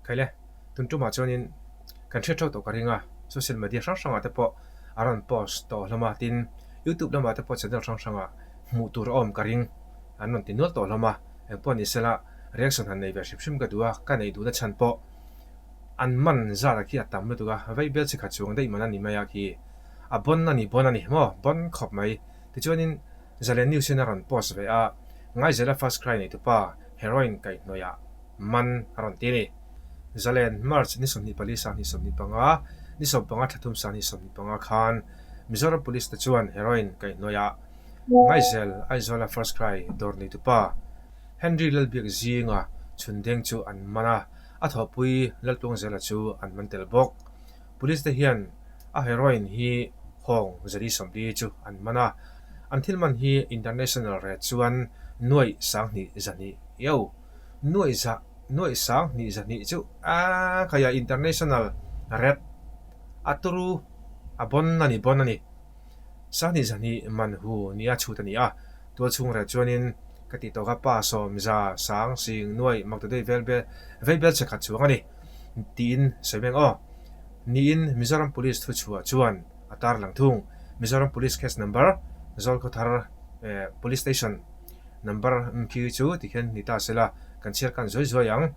Khaile, tun tumah chuanin kan hriat theuh tawh ka ring a, social media hrang hrangah te pawh a rawn post tawh hlawm a, tin youtube lamah te pawh channel hrang hrangah hmuh tur a awm ka ring an rawn ti nual tawh hlawm a, engpawh ni sela reaction han nei ve hrim hrim ka duh a, ka neih duhna chhan pawh an man zat ah khi a tam lutuk a, vaibel chi khat chuang daih man a ni mai a khi a bon a ni bon a ni maw bon khawp mai tichuanin Zalen News in a rawn post ve a, Ngaizela first cry neitupa heroin kaihhnawih ah man a rawn ti a ni. Zalen March ni 24 2025, ni 15 thla thum 2025 khan Mizoram Police te chuan heroin kaihhnawih ah Ngaizel Aizawla first cry dawr neitupa Henry Lalbiak zinga chhundeng chu an man a, a thawhpui Laltluangzela chu an man tel bawk. Police te hian a heroin hi hawng zali 40 chu an man a, an thil man hi international rate chuan nuaih 2,200 io, nuaih za nuaih 2,200 chu a khaia international rate a turu a bon a ni bon a ni. 2,200 man hu nia chhut a ni a, tualchhung rate chuanin ka tih tawka pa sawm za sang sing nuaih makta deuh vel bel vei bel chhe khat chuang a ni tiin sawi meng aw. Niin Mizoram Police thuchhuah chuan a tarlang thung. Mizoram Police Case Number, Zawlkhawthar Police Station Number khi chu tikhian ni ta sela kan chhiar kan zuai zuai ang.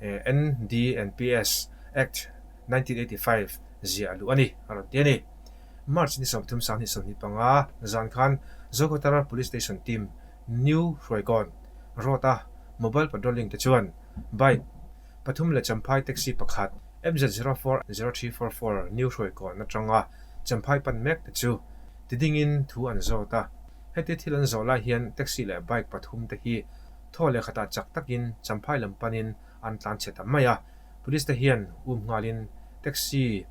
NDNPS Act 1985 ziah a luh a ni, a rawn ti a ni. March ni 30 2025 zan khan Zawlkhawthar Police Station Team New Hruaikawn Road-a Mobile Patrolling te chuan Bike pathum leh Champhai Taxi pakhat MZ 040344 New Hruaikawn atanga Champhai pan mek te chu tidingin thu an zawt a. Heti thil an zawh lai hian taxi leh bike pathum te hi thaw leh khatah chak takin Champhai lam panin an tlan chhe ta mai a. Police te hian um nghalin taxi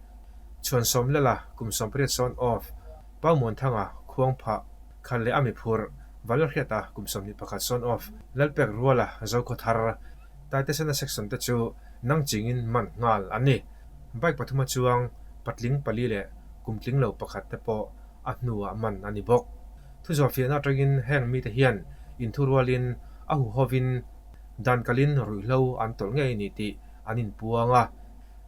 chhuan sawm lala kum 18 sawn off Pau Muanthanga khuang phah khalh leh a miphurh Valalhriata kum 21 sawn off Lalpek Ruala Zokhawthar Taitesena section te chu nang chingin man nghal an ni. Bike pathuma chuang patling pali leh kum tling lo pakhat te pawh a hnuah man a ni bawk. Thuzawhfiahna atangin heng mite hian inthurualin a huhovin dan kalin ruihhlo an tawlh ngei ni tih an inpuang a.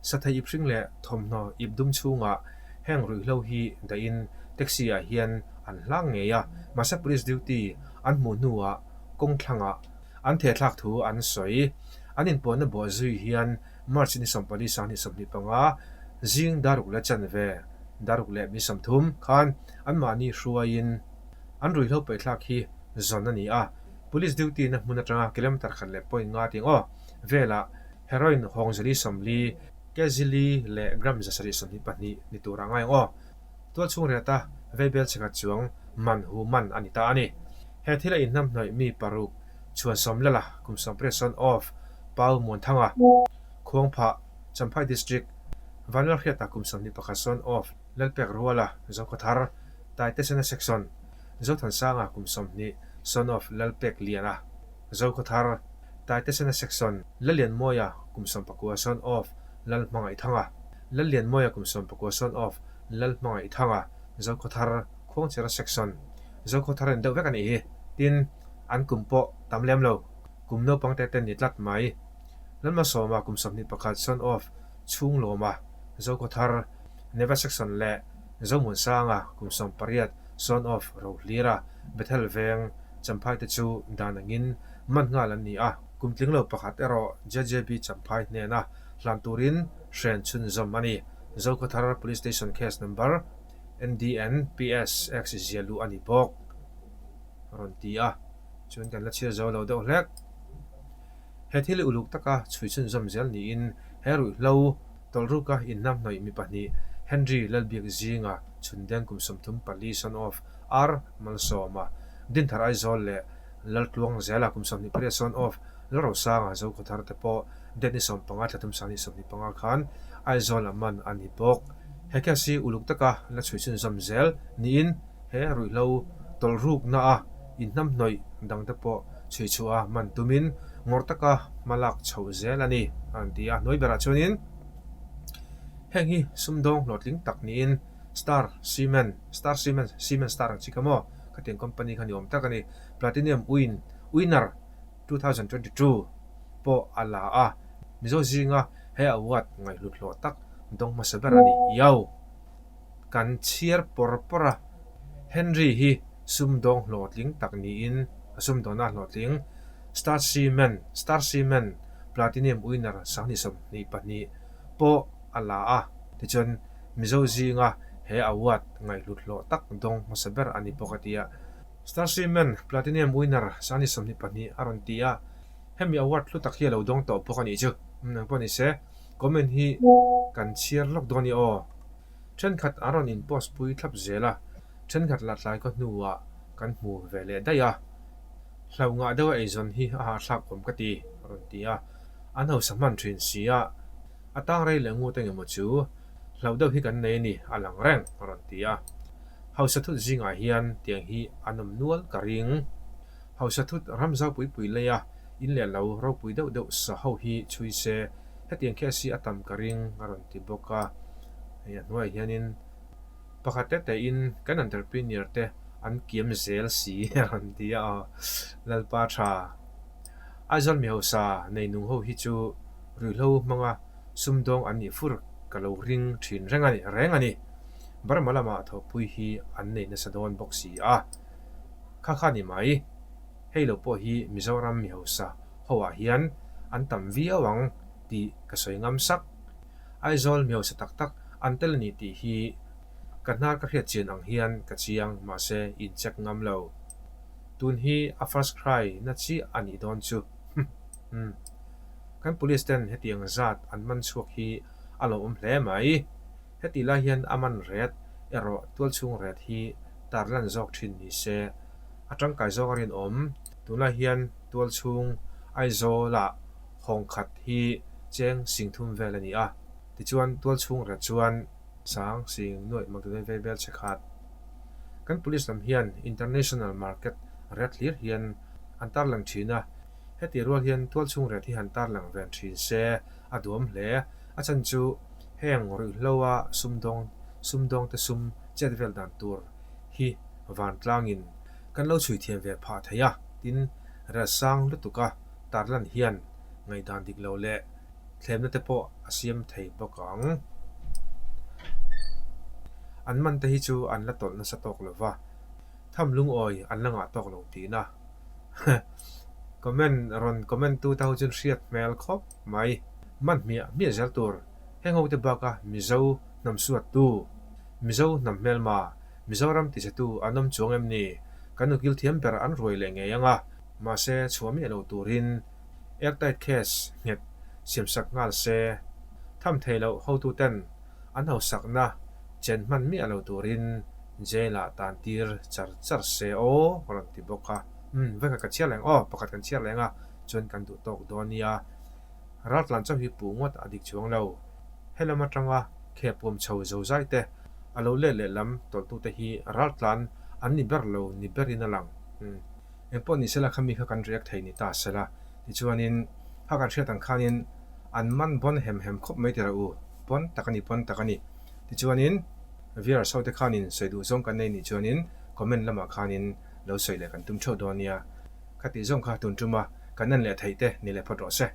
Sathei ip hring leh thawmhnaw ip dum chhungah heng ruihhlo hi dahin taxi ah hian an hlang ngei a, mahse police duty an hmuh hnuah kawng thlangah An thehthlak thu an sawi. An inpuanna buah zui hian March ni 14 2025 zing daruk leh chanve, daruk leh mi 30, khan anmahni hruaiin an ruihhlo paihthlak hi zawn a ni a. Police duty na hmun atanga kilometer khat leh point nga ting aw velah heroin hawng zali 40, kg li leh gram 722 ni tur a ngai ang aw. Tualchhung riata veibel chhekhat chuang man hu man a ni ta a ni. He thil a inhnamhnawih mi paruk chhuan sawm lala kum 18 sawn off Pau Muanthanga, Khuangphah, Champhai District, Vanlalhriata kum 21 sawn off Lalpek Ruala, Zokhawthar, Taitesena Section, Zothansanga kum 20 sawn off Lalpek Liana, Zokhawthar, Taitesena Section, Lalianmawia kum 19 sawn off Lalhmangaihthanga, Lallianmawia kum 19 sawn off Lalhmangaihthanga, Zokhawthar, Khuangchera Section. Zokhawthar an deuh vek a nih hi. Tin, an kum pawh tam lem lo. Kum naupang te te ni tlat mai. Lalhmasawma kum 21 son of Chhunglawma, Zokhawthar, Neva Section leh Zomunsanga kum 18 son of Rohlira, Bethel Veng, Champhai te chu dan angin man nghal an ni a. Kum tling lo pakhat erawh JJB Champhai hnena hlan turin hren chhunzawm a ni. Zokhawthar Police Station Case Number. NDNPSX zia luh a ni bawk a rawn ti a, chuan kan la chhiar zo lo deuh hlek. He thil uluk taka chhui chhunzawm zel niin he ruihhlo tawlhruka inhnamhnawih mi pahnih Henry Lalbiak zinga chhundeng kum 34 son of R Malsawma, Dinthar Aizawl leh Laltluang Zela kum 28 son of Lalrosanga Zokhawthar te pawh date ni 15 thla thum sang ni 25 khan Aizawl a man a ni bawk. He case hi uluk taka la chhui chhunzawm zel niin he ruihhlo tawlhrukna a inhnamhnawih dangte pawh chhui chhuah a man tumin ngawr taka hma lak chhoh zel a ni a rawn ti a. Hnuai berah chuanin heng hi sumdawng hlawhtling tak niin Star Cement, Star Cement, Cement Star ang chi kha maw khatiang company kha ni awm tak a ni. Platinum Win, Winner 2022 pawh a la a. Mizo zinga He award ngaihhlut hlawh tak dawng hmasa ber a ni. Iau! Kan chhiar pawr pawr a, Henry hi sumdawng hlawhtling tak niin a sumdawnah hlawhtling Star Cement, Star Cement Platinum winner 2022 pawh a la a, tichuan Mizo zinga he award ngaihhlut hlawh tak dawng hmasa ber a ni bawk a ti a. Star Cement Platinum winner 2022 a rawn ti a, hemi award hlu tak hi a lo dawng tawh bawk a nih chu. Nang pawh ni se, comment hi kan chhiar lawk dawn i aw. Thenkhat an rawn in post pui thlap zel a, thenkhat lah tlai khaw hnuah kan hmu ve leh daih a. Hlau ngah deuh a eizawn hi a hahthlak awm ka ti, a rawn ti a. An hausa hman thin si a, a tang rei leh ngut engemaw chu hlau deuh hi kan nei a ni, a lang reng, a rawn ti a. Hausa thut zingah hian tiang hi an awm nual ka ring. Hausa thut ram zau pui pui leia in leh lo ropui deuh deuh sa ho hi chhui se, hetiang case hi a tam ka ring, a rawn ti bawk a. Hei a hnuaiah hianin. Pakhat te tein kan entrepreneur te an kiam zel si a rawn ti a aw. Lalpa tha. Aizawl mi hausa nei nung ho hi chu ruihhlo hmanga sumdawng an nih fur ka lo ring thin reng a ni reng a ni. Burma lama thawhpui hi an nei nasa dawn bawk si a. Kha kha ni mai. Hei lo pawh hi Mizoram mi hausa ho ah hian an tam viau ang tih ka sawi ngam sak. Aizawl mi hausa tak tak an tel a ni tih hi ka hnar ka hriat chian ang hian ka chiang mahse in check ngam lo. Tun hi a first cry na chiah a nih dawn chu. Humm. Kan police ten hetiang zat an man chhuak hi a lawmawm hle mai. Heti lai hian a man ret erawh tualchhung ret hi tarlan zawk thin ni se a tangkai zawk a rinawm. Tunlai hian tualchhung Aizawlah Hawng khat hi cheng sing thum vel a ni a, tichuan tual chhung reh chuan sang sing nuaih mak deuh vei vel che khat. Kan police lam hian international market ret hlir hian an tarlang thin a, heti rual hian tual chhung ret hi han tarlang ven thin se a duam hle. A chhan chu heng ruihhloa sumdawng sumdawngte sum chet vel dan tur hi vantlangin kan lo chhui thiam ve phah thei a, tin rel sang lutuk a. Tarlan hian ngaihdan dik lo leh thlemna te pawh a siam thei bawk ang. An man te hi chu an la tawlh nasa tawk lo va, tham lungawi an la ngah tawk lo tihna. Comment rawn comment tu te ho chuan hriat hmel khawp mai. Man hmiah hmiah zel tur heng ho te baka Mizo hnam suat tu, Mizo hnam hmelma, Mizoram tichhetu an awm chuang em ni? Kan ukil thiam ber an ruai leh ngei ang a. Mahse, chhuah miah lo turin airtight case nghet siamsak nghal se, tham thei loh hotuten an hausakna chen hman miah lo turin jail-ah tan tir char char se aw a rawn ti bawk a. Umm, vekah ka chhiar leng aw, pakhat kan chhiar leng a, chuan kan duh tawk dawn nia. Raltlan chauh hi puh ngawt a dik chuang lo. Helam atanga khehpuam chho zozai te, a lo let lehlam tawlhtute hi raltlan an ni ber lo ni berin a lang. Umm. Engpawh ni sela khami kha kan react thei ni ta sela tichuanin kha kan hriat ang khanin an man bawn hem hem khawp mai tira u pawn tak a ni pawn tak a ni tichuanin viewers ho te khanin sawi duh zawng kan nei nih chuanin comment lamah khanin lo sawi leh kan tum theuh dawn nia khatih zawng kha tun tuma kan en leh theih te ni leh phawt rawh se.